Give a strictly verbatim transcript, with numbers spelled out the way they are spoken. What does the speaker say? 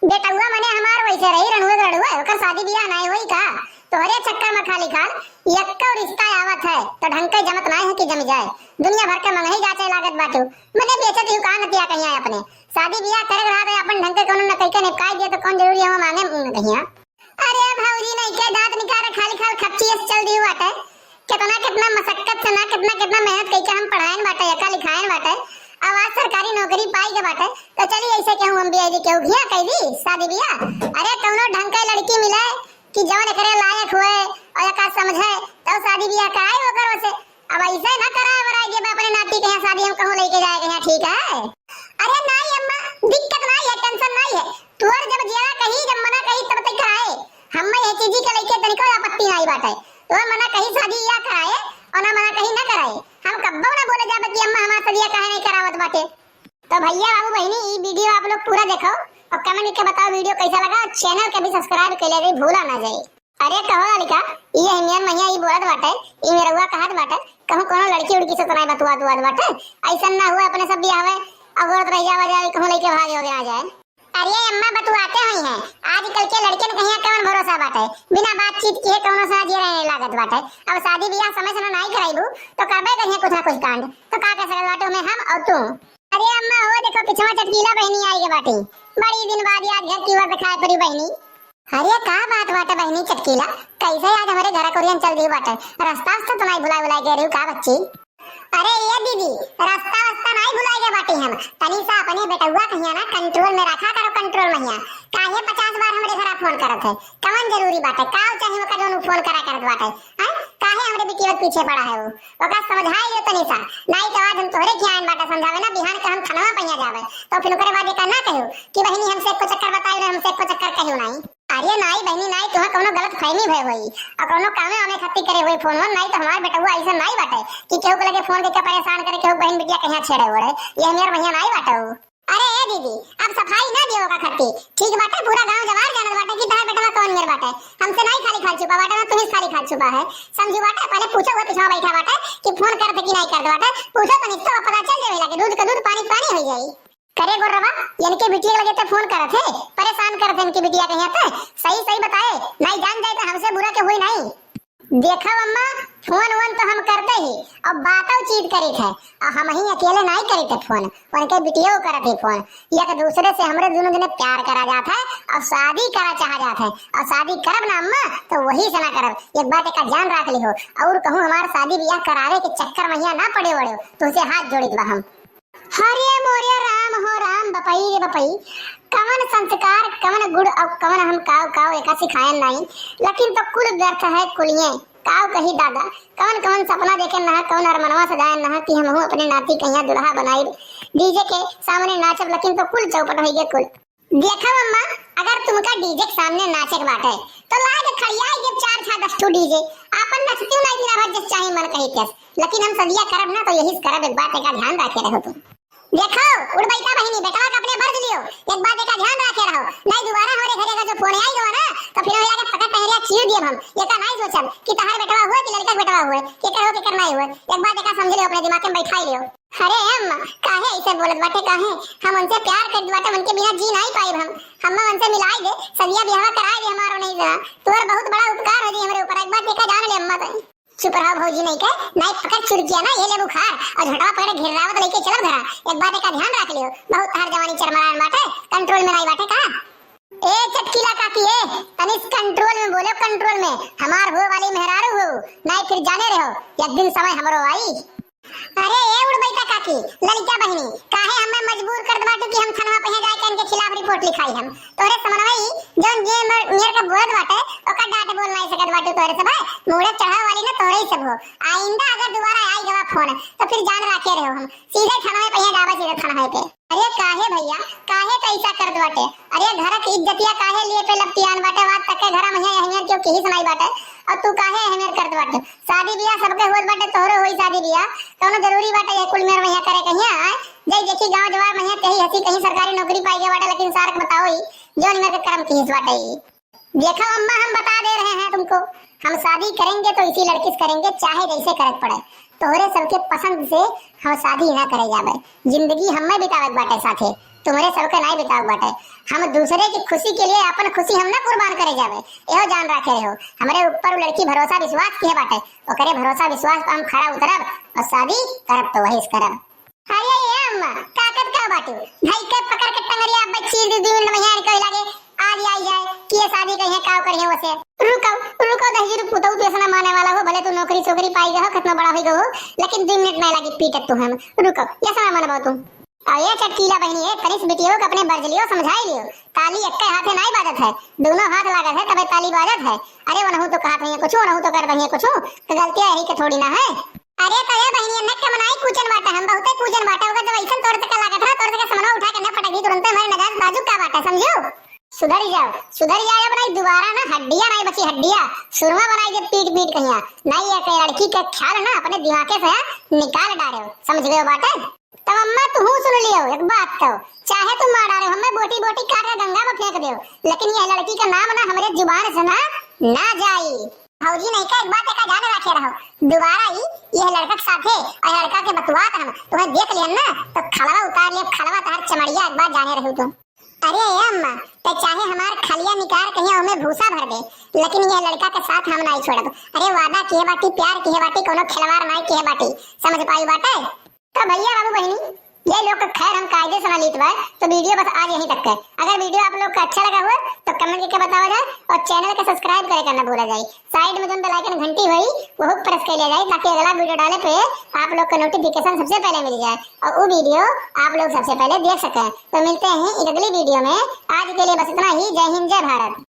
बेटउआ मने हमार वैसे रही, रनुए के रड़ुआ, ओकर शादी बियाह नाई होई का? तोहरे चक्कर में खाली खाल यक्को रिश्ता आवत है, तो ढंग के जमत नाई है कि जम जाए। दुनिया भर के मंगही जाचे लागत बाटू, मने बेचत ही का नतिया कहिया अपने। शादी बियाह करे रहा तो अपन ढंग के कोनो न कहिके निपटाई दिया, तो कौन जरूरी है वो मांगे न कहिया। अरे भौजी, नहीं के दांत निकाले, खाली खाल खच्ची अस चल दी बाटे। कितना कितना मशक्कत से ना, कितना कितना मेहनत कइके हम पढ़ाएन बाटे, एका लिखाएन बाटे। अब आज सरकारी नौकरी पाई के बाटे, तो चली ऐसे केहू हम भी आई दी, केहू घिया कह दी शादी बियाह। अरे कौनो ढंग के लड़की मिले कि जौन एकरे लायक होए और एका समझे, तो शादी बियाह कराए ओकरो से। अब ऐसे ना कराए वराए देबे अपने नाती के यहाँ शादी, हम कहूँ लेके जाए के यहाँ, ठीक है? अरे नाई अम्मा, दिक्कत नाई है, tension नाई है। तोर जब जियरा कही, जब मना कही, तब तक कराए। हम्मे ये चीजी के लेके तनिको आपत्ति नाई बाटे। तोर मना कही शादी या कराए और ना मना कही ना कराए। हम कब्बो ना बोले जाबे कि अम्मा हमार सदिया काहे नहीं करावत बाटे। तो भैया बाबू बहिनी, ई video आप लोग पूरा देखो और comment करके बताओ video कैसा लगा। Channel के भी subscribe के लिए भी भूला ना जाए। अरे कहो ललिका, ई अहमियन महिया ई बोलत बाटे, ई मेरउआ कहत बाटे, कहूँ कोनो लड़की उड़की से तो नाई बतुआत उआत बाटे, ऐसन ना हुआ अपने सब बियाह में अगोरत रह जावा जाए, कहूँ लइके भागे वगे ना जाए। अरे अम्मा बतुआते हुई हैं, आजकल के लड़कियन कहिया कवन भरोसा बाटे, बिना बातचीत किए कौनो से जियरा नहीं लागत बाटे। अब शादी बियाह समय से ना नाई कराइबू तो करबे कहिया कुछ ना कुछ कांड, तो का कर सकत बाटे ओमे हम और तू। अरे अम्मा हो देखो पिछवा चटकीला बहिनी आई के बाटी, बड़ी दिन बाद आज घर की ओर दिखाई पड़ी बहिनी। अरे का बात बाटे बहिनी चटकीला, कैसे आज हमरे घर कोरियन चल दी बाटे? रास्ता वास्ता तो नाई भुलाए भुलाए गए रही का बच्ची? अरे ये दीदी, रास्ता वास्ता नाई भुलाए गए बाटी हम। तनी सा अपने बेटउआ कहिया ना control में रखा करो, control में हिया। काहे पचास बार हमरे घरा phone करत है? कवन जरूरी बाटे? का चाहे ओकर जौन phone करा करत बाटे? हैं? काहे हमरे बिटिया के पीछे पड़ा है वो? ओका समझाए लियो तनी सा, नाई तो आज हम तोहरे खियान बाटे समझावे ना, बिहान के हम थनवा पहिया जावे, तो फिर ओकरे बाद एका ना कहो कि बहिनी हमसे एको चक्कर बतायो ना, हमसे एको चक्कर कहो नाई। अरे नाई बहिनी नाई, तुहा कौनो गलत फहमी भय होई और कौनो कामे वामे खातिर करे होई phone वोन, नाई तो हमार बेटउआ ऐसा नाई बाटे कि केहू के लगे phone करके परेशान करे, केहू बहिन बिटिया कहिया छेड़े ओड़े, ये हमार भैया नाई बाटे। अरे ए दीदी, अब सफाई ना दियो का खत्ती। ठीक बाटे, पूरा गांव जवार जानत बाटे कि तहार बेटवा कौन मेर बाटे। हमसे नाई खाली खाल छुपा बाटे, ना तुहिस खाली खाल छुपा है। समझू बाटे, पहले पूछो वो पिछवा बैठा बाटे कि phone करत है कि नाई करत बाटे। पूछो तो निश्चय पता चल जावे लगे, दूध का दूध पानी पानी हो जाई। करे गोर्रवा, इनके बिटिया लगे तो phone करत है, परेशान करत है इनकी बिटिया कहिया तो। सही सही बताए, नाई जान जाए तो हमसे बुरा के हुई नाई। देखो अम्मा, phone वोन तो हम करते ही, और बातों चीत करी थे, और हम ही अकेले नाई करी थे phone, उनके बिटियो करत ही phone। एक दूसरे से हमरे दोनों जने प्यार करा जात है और शादी करा चाहा जात है, और शादी करब ना अम्मा तो वही से ना करब। एक बात एका जान रख लिहो, और कहूँ हमार शादी बियाह करावे के चक्कर में हिया ना पड़े वड़े, तुझसे हाथ जोड़ित बा हम। हरे मोरे राम हो राम बपई रे बपई, कवन संस्कार, कवन गुण और कवन हम काव काव एका सिखायन नाई, लेकिन तो कुल व्यर्थ है कुलिये। काव कही दादा, कवन कवन सपना देखे नहा, कवन अरमनवा सजाए नहा कि हमहू अपने नाती कहिया दुल्हा बनाई, DJ के सामने नाचब, लेकिन तो कुल चौपट होई गे कुल। देखा अम्मा, अगर तुमका DJ के सामने नाचे के बाटे, तो लाए के खड़ियाई देब चार छा दस ठो DJ, आपन नचती नाई दिना भर जस चाहे मन कही तस, लेकिन हम सदिया करब ना तो यही से करब, एक बात एका ध्यान रखे रहो तुम। देखो, उड़ बैठा बहिनी, बेटवा का अपने फर्ज लियो, एक बात एका ध्यान रखे रहो, नहीं दोबारा हमरे घरे अगर जो phone आई गवा ना, तो फिर हम आके पकड़ टहरिया चीर दिए हम, एका नहीं सोचब कि तहार बेटवा हुए कि लड़का के बेटवा हुए, के करो के करना ही हुए, एक बात एका समझ लियो, अपने दिमाग में बैठा ही लियो। अरे अम्मा, काहे ऐसे बोलत बाटे, काहे? हम उनसे प्यार करत बाटे, उनके बिना जी नाई पाइब हम। अम्मा उनसे मिलाई दे, सदिया बियाह कराए दे हमारो नहीं जना। तोर बहुत बड़ा उपकार हो जी हमरे ऊपर, एक बात एका जान ले अम्मा तई। चुप रहो भौजी, नहीं के, नाई पकड़ चुड़किया ना, ये ले बुखार, और झटवा पकड़े घिर्रावत लेके चलब घरा। एक बात एका ध्यान रख लियो, बहुत तहार जवानी चरमरान बाटे, control में नाई बाटे का? ए चटकीला काकी, ए, तनिस control में बोलो, control में। हमार हो वाली मेहरारू हो, नाई फिर जाने रहो, एक दिन समय हमरो आई। अरे ए उड़बैता काकी, ललिका बहिनी, काहे हमें मजबूर करत बाटू कि हम थनवा पे जाए के इनके खिलाफ report लिखाई हम? तोरे समनवा ई जौन जे मेर, मेर के बोलत बाटे, ओकर डांट बोल नाई सकत बाटू तोरे सब, मूड़े चढ़ावे वाली ना तोरे ही सब हो। आइंदा अगर दोबारा आई गवा phone, तो फिर जान राखे रहो हम, सीधे थनवे पे जाबा, सीधे थनवे पे। अरे काहे भैया, काहे त ऐसा करत बाटे? अरे घर के इज्जतिया काहे लिए पे लपटियान बाटे? बात तक के घर में है अहमियत क्यों किहिस नाई बाटे? और तू काहे अहमियत करत बाटे? शादी बियाह सबके होत बाटे, तोहरो होई शादी बियाह। कौनो जरूरी बाटे ये कुल मेर वहिया करे कहिया, आय? जय देखी गांव जवार में है, कहीं हंसी कहीं सरकारी नौकरी पाई गया बाटे, लेकिन सार के बताओ ही, जौन मेर के कर्म किहिस बाटे ही। देखो अम्मा, हम बता दे रहे हैं तुमको, हम शादी करेंगे तो इसी लड़की से करेंगे, चाहे जैसे करे पड़े। तोहरे सबके पसंद से हम शादी ना करे जाबे, जिंदगी हमें बितावे के बाटे साथे, तुम्हरे सबके नाई बिताव बाटे। हम दूसरे की खुशी के लिए अपन खुशी हम ना कुर्बान करे जावे, एहो जान रखे रहो। हमरे ऊपर उ लड़की भरोसा विश्वास किहे बाटे, ओकरे भरोसा विश्वास पर हम खरा उतरब और शादी करब तो वही से करब। अरे ए अम्मा, ताकत का बाटू? भाई के पकड़ के टंगरिया अब चीर दी, दो मिनट में यहाँ निकल लागे, आज आई जाए कि ये शादी कहीं काव करिए वसे। रुको, रुको दहिजरू पुतऊ, तू ऐसा ना माने वाला हो, भले तू नौकरी छोकरी पाई गए हो, कितना बड़ा हो गए हो, लेकिन दो मिनट नहीं लगी पीटत तू हम। रुको, ऐसा ना मानबो तू। और ये चटकीला बहनी है, कनिस बिटियो के अपने बरजलियो समझाई लियो। ताली एक्के हाथे नाई बाजत है, दोनों हाथ लागत है तबे ताली बाजत है। अरे वनहु तो कहत है कुछ, वनहु तो करत है कुछ, तो गलतियाँ यही के थोड़ी ना है। अरे तो ये बहनी, एन्ने के मनाई कूचन बाटा, हम बहुते कूचन बाटा, ओकर जब ऐसन तोर से का लागत है, तोर से का समनवा उठा के न पटक दी तुरंते, हमारे नजायज बाजू का बाटा, समझो? सुधर जाओ, सुधर जाओ, अब नहीं दोबारा ना हड्डिया नहीं बची, हड्डिया सुरमा बनाई दे पीट पीट कहिया। नहीं ये के लड़की के ख्याल ना अपने दिमागे से निकाल डारे, समझ गए बाटे? तब अम्मा तू सुन लियो एक बात, तो चाहे तू मार डारे, हमें बोटी बोटी काट के गंगा में फेंक दे, लेकिन ये लड़की का नाम ना हमारे जुबान से ना, ना जाई। भौजी नहीं का एक बात का ध्यान रखे रहो, दोबारा ही यह लड़का के साथे और लड़का के बतुआत हम तुम्हें देख लियन ना, तो खलवा उतार लिया, खलवा तार चमड़िया, एक बात जाने रहू तुम। अरे ए अम्मा, ते चाहे हमार खलिया निकार कहिया ओमे भूसा भर दे, लेकिन यह लड़का के साथ हम नहीं छोड़ब। अरे वादा किहे बाटी, प्यार किहे बाटी, कोनो खिलवाड़ नहीं किहे बाटी, समझ पाई बाटे? तो भैया बाबू बहनी, ये लोग के खैर हम कायदे से ना लीत बा, तो वीडियो बस आज यहीं तक है। अगर वीडियो आप लोग का अच्छा लगा हुआ तो कमेंट करके बतावा जाए और चैनल का सब्सक्राइब करे करना भूला जाए। साइड में जोन बेल आइकन घंटी होई, वो press कर लिया जाए, ताकि अगला वीडियो डाले पे आप लोग का नोटिफिकेशन सबसे पहले मिल जाए और वो वीडियो आप लोग सबसे पहले देख सकें। तो मिलते हैं एक अगली वीडियो में। आज के लिए बस इतना ही। जय हिंद, जय भारत।